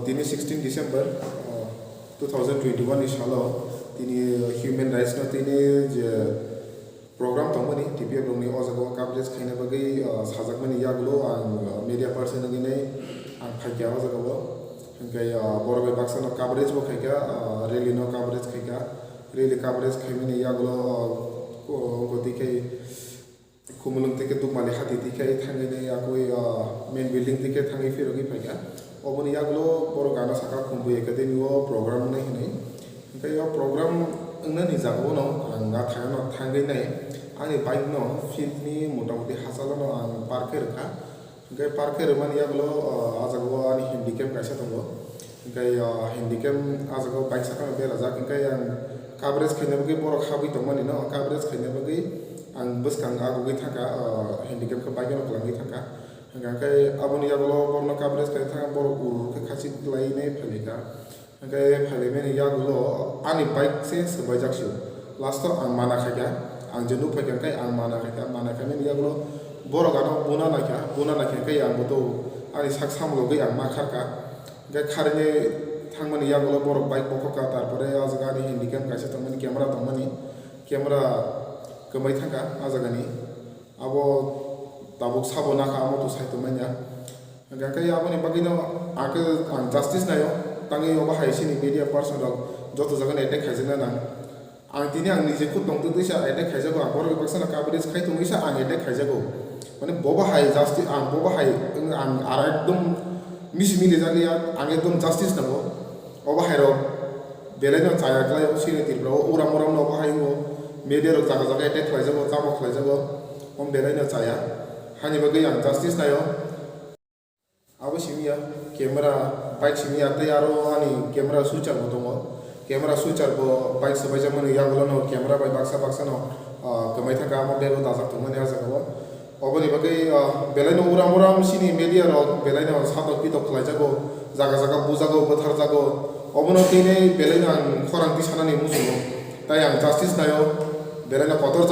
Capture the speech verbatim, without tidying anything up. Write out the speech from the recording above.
Tini sixteen December, uh, two thousand twenty-one ni salo tini human rights no tini je program tongmani T P F rokni o jaga o coverage khaina bagwi, uh, sajakmani yagulo ang, uh, media person wngwi ang phaikha o jaga o. Hwnkhe, uh, borok bai baksa no coverage bo khaikha, uh, rally no coverage khaikha. Rally coverage khaimani yagulo, uh, ko-, koti khe Khumulwng tike Dukmali hati tike thangwi ne yakwi, ah, main building tike thangwi phirogwi phaikha. Oboni yagulo borok gana saka Khumbu Academy o program wngnai hinwi. Hwnkhe o program wngnani jagao no ang nathayano thangwi nai. Ani bike no field ni motamoti hachalo no ang park khe rwkha. Hwnkhe park khe rwmani yagulo, ah, ah jagao ani handicap kaisa tongo. Hwnkhe, ah, handicap ah jagao bike sakano berajak. Hwnkhe ang coverage khaina bagwi borok habwi tongmani no, coverage khaina bagwi ang bwskang agugwi thangkha, ah, handicap khe bike no kwlangwi thangkha. Hwnkhe aboni yagulo borokno coverage khaina thangkha, borok ur ur khe khachik lainai phaikha. Hwnkhe phailaimani yagulo ani bike se swbaijak sio. Last o ang mana khaikha, ang je nukphaikha hwnkhe ang mana khaikha, mana khaimani yagulo borok ano buna naikha, buna naikha hwnkhe ang boto ani sak samlogwi ang ma kharkha. Hwnkhe kharwi thangmani yagulo borok bike bokhokha, tarpore o jaga ani handicap kaisa tongmani, camera tongmani, camera kwmai thangkha o jagani. Abo tabuk sabo nakha, amo to sai tongmanya. Hwnkhe aboni bagwino ang khe ang justice naio, tangwi obo hai sini media person rok joto jagani attack khaijakna nang. Ang tini ang nije khud tongtwtwi sa attack khaijago, ang borok baksa no coverage khai tongwi sa ang attack khaijago. Mane bobo hai justice, ang bobo hai, ang ar ekdom misi mili jagwi ang ekdom justice nango. Obo hai rok belai no chaya khlai o sini Tripura o uram uram no obo hai o media rok jaga jaga attack khlaijago, tamo khlaijago. Om belai no chaya. Hani bagwi ang justice naio. Abo simi ya, camera, bike simi ya, tei aro ani camera switcher bo tongo. Camera switcher bo bike swbaijak mani yagulo no camera bai baksa baksa no, ah, kwmai thangkha, amo bag o dajak tongmani ah jaga o. Oboni bagwi, ah, belai no uram uram sini media rok belai no satok pitok khlaijago, jaga jaga bujago, bwtharjago. Obono tini belai no ang khorang tisanani muchungo. Tai ang justice naio, belai no kotor